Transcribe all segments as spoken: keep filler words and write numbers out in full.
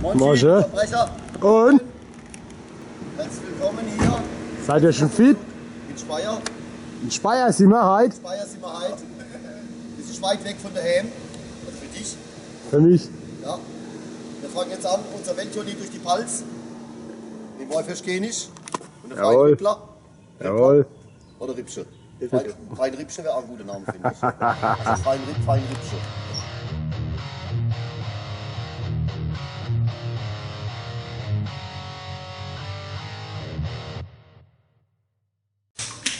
Moin, Moin. Verbrecher. Und? Herzlich willkommen hier. Seid ihr schon fit? In Speyer. In Speyer sind wir heute. Speyer sind wir heute. Das ist weit weg von daheim. Also für dich. Für mich. Ja. Wir fangen jetzt an, unser Welttournee durch die Palz. Mit dem Wolf Hirschkönig und der Jawohl. Feinrippler. Jawohl. Oder Rippsche. Fein, Feinrippsche wäre auch ein guter Name, finde ich. Also Feinripp, Feinrippsche.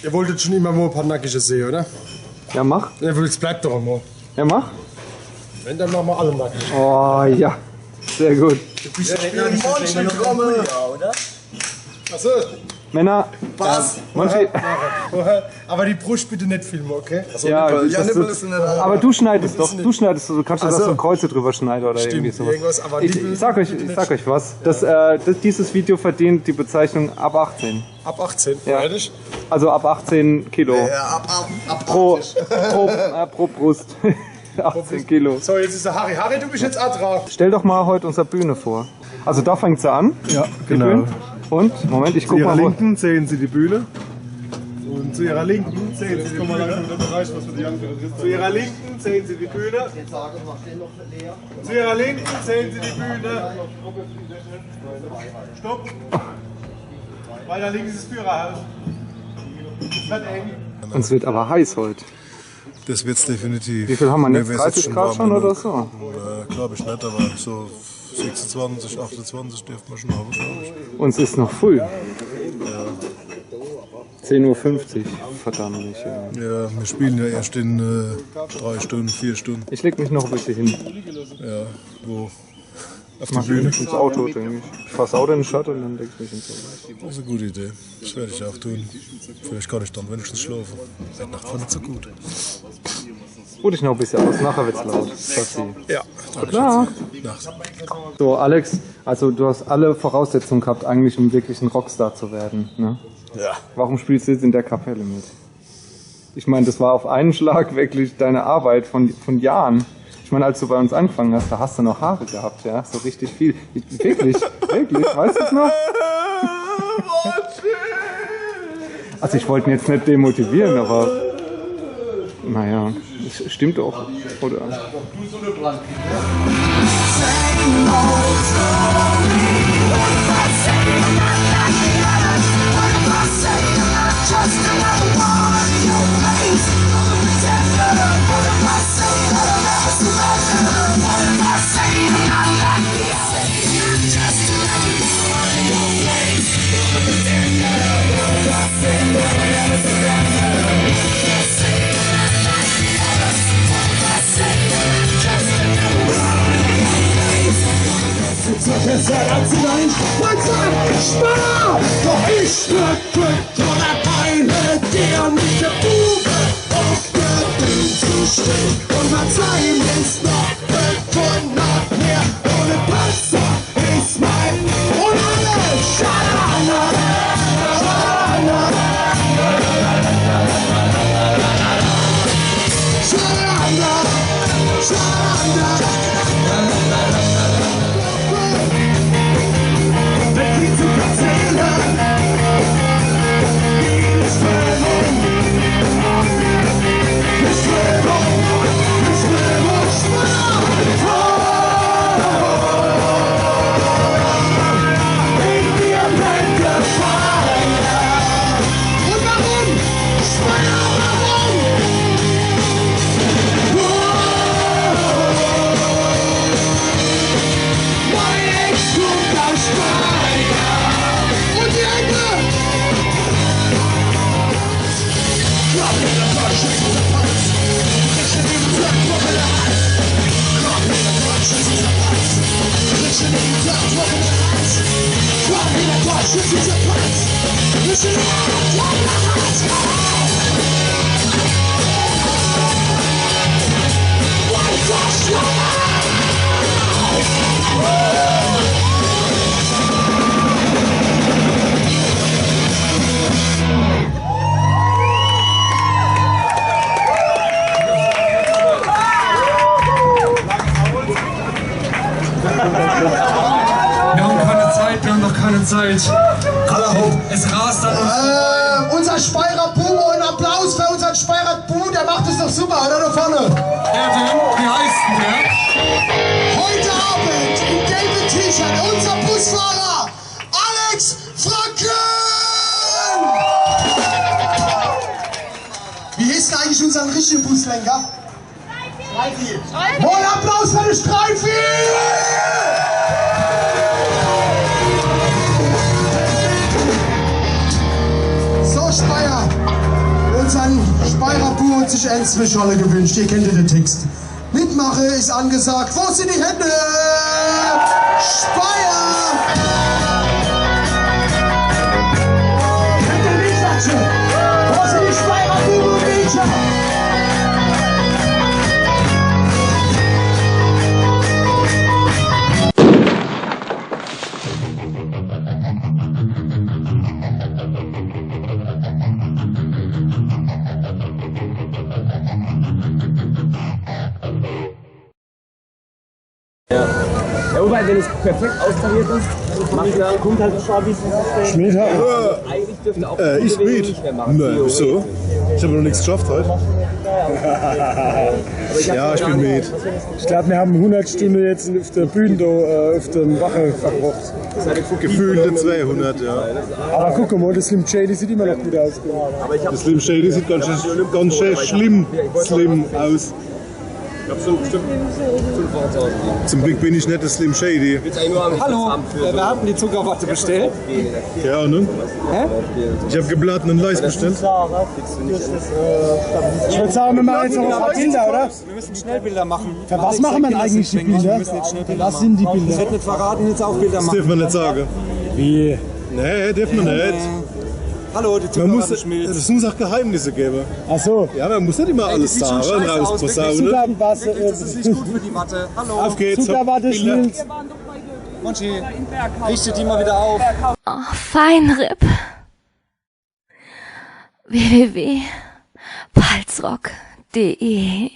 Ihr wolltet schon immer mal ein paar Nackige sehen, oder? Ja, mach. Ja, jetzt bleibt doch mal. Ja, mach. Wenn, dann machen wir alle nackig. Oh, ja. Sehr gut. Du bist ja, wenn du nicht, wenn du noch Monchi, oder? Ach so. Männer, was? Äh, Monchi. Aber die Brust bitte nicht filmen, okay? Ja, Nippel, das, ja, Nippel ist nicht erlaubt. Aber du schneidest doch, du schneidest, du kannst ja so Kreuze drüber schneiden oder irgendwie sowas. Stimmt, irgendwas, aber Nippel, ich sag euch, ich sag euch was. Das, äh, das, dieses Video verdient die Bezeichnung ab achtzehn. Ab achtzehn, ja. Ehrlich? Also ab achtzehn Kilo. Ja, ab, ab, ab pro, achtzig. Pro, äh, pro Brust. Achtzehn Kilo. So, jetzt ist der Harry. Harry, du bist jetzt auch dran. Stell doch mal heute unsere Bühne vor. Also da fängt sie an, ja, die Bühne. Genau. Und, Moment, ich guck mal, wo. Zu Ihrer Linken sehen Sie die Bühne. Und zu Ihrer Linken sehen Sie die Bühne. Zu Ihrer Linken sehen Sie die Bühne. Zu Ihrer Linken sehen Sie die Bühne. Stopp. Weiter links ist das Führerhaus. Es wird eng. Und es wird aber heiß heute. Das wird's definitiv. Wie viel haben wir jetzt? Mir wär's jetzt dreißig Grad schon oder so? Äh, glaub ich nicht, aber so sechsundzwanzig, achtundzwanzig dürfen wir schon haben, glaub ich. Und es ist noch früh. Ja. Zehn Uhr fünfzig, verdammt nicht, ja. Ja, wir spielen ja erst in, äh, drei Stunden, vier Stunden. Ich leg mich noch ein bisschen hin. Ja, wo? Auf die Bühne? Ins Auto, denke ich. Ich fass Auto in den Schatten und dann leg ich mich ins Auto. Das ist eine gute Idee. Das werde ich auch tun. Vielleicht kann ich dann wenigstens schlafen. Heute Nacht war nicht so gut. Ruh dich noch ein bisschen aus, nachher wird's laut, sagt sie. Ja. Klar. Nacht. So, Alex, also du hast alle Voraussetzungen gehabt, eigentlich um wirklich ein Rockstar zu werden, ne? Ja. Warum spielst du jetzt in der Kapelle mit? Ich meine, das war auf einen Schlag wirklich deine Arbeit von, von Jahren. Ich meine, als du bei uns angefangen hast, da hast du noch Haare gehabt, ja, so richtig viel. Ich, wirklich, wirklich, weißt du's noch? Boah, shit. Also ich wollte ihn jetzt nicht demotivieren, aber naja, es stimmt auch, oder? Doch ich drück oder heule dir mit der Bube auf der Bühne zu stehen. Und mein Leben ist noch fünfhundert mehr ohne Panzer. Ist mein und alle. Schalalala, schalalala, schalalala, schalalala. Wenn die zu erzählen, die Strömung, die Strömung, die Strömung, Strömung. Keine Zeit. Alla hopp. Es rast an uns. Äh, unser Speyerer Bu, ein Applaus für unseren Speyerer Bu, der macht es doch super, oder da vorne? Wer denn? Wie heißt denn der? Heute Abend im gelben T-Shirt unser Busfahrer Alex Franken! Wie heißt denn eigentlich unser richtiger Buslenker? Streifi. Holt Applaus für den Streifi! So, Speyer. Unsern Speyerer Bu hat sich en Zwischenrolle gewünscht. Ihr kennt ja den Text. Mitmache ist angesagt. Wo sind die Hände? Speyer! Könnt ihr mitklatschen? Wo sind die Speyerer Buben und Mädchen? Ja, wobei, wenn es perfekt austariert ist, macht er, kommt halt Schmidt hat eigentlich dürfte auch äh, ich Schmidt? Nicht mehr machen. Nö, wieso? Ich habe noch nichts geschafft heute. Ja, ich bin müde. Ich glaube, wir haben hundert Stunden jetzt auf der Bühne da, äh, auf dem Wache verbracht. Gefühlte zweihundert, ja. Aber guck mal, das Slim Shady sieht immer noch gut aus. Das Slim Shady sieht ganz schön, ganz schön schlimm, slim aus. Ich habe schon bestimmt fünfhunderttausend. Zum Glück bin ich nicht der Slim Shady. Hallo, äh, wir haben die Zuckerwatte bestellt. Keine Ahnung. Hä? Ich habe gebratenen Lachs bestellt. Ich würde sagen, wir machen jetzt noch ein paar Bilder, oder? Wir müssen schnell Bilder machen. Für was machen wir denn eigentlich die Bilder? Wir müssen jetzt schnell Bilder machen. Was sind die Bilder? Das wird nicht verraten, jetzt auch Bilder machen. Das dürfen wir nicht sagen. Wie? Nee, dürfen wir nicht. Hallo, die Zuckerwatte Schmidt. Es muss auch Geheimnisse geben. Ach so. Ja, man muss nicht immer alles sagen und rausposaunen. Zuckerwatte, äh, das ist nicht gut für die Watte. Hallo. Auf geht's. Zuckerwatte Schmidt. Monchi, richte die mal wieder auf. Oh, Feinripp. www.palzrock.de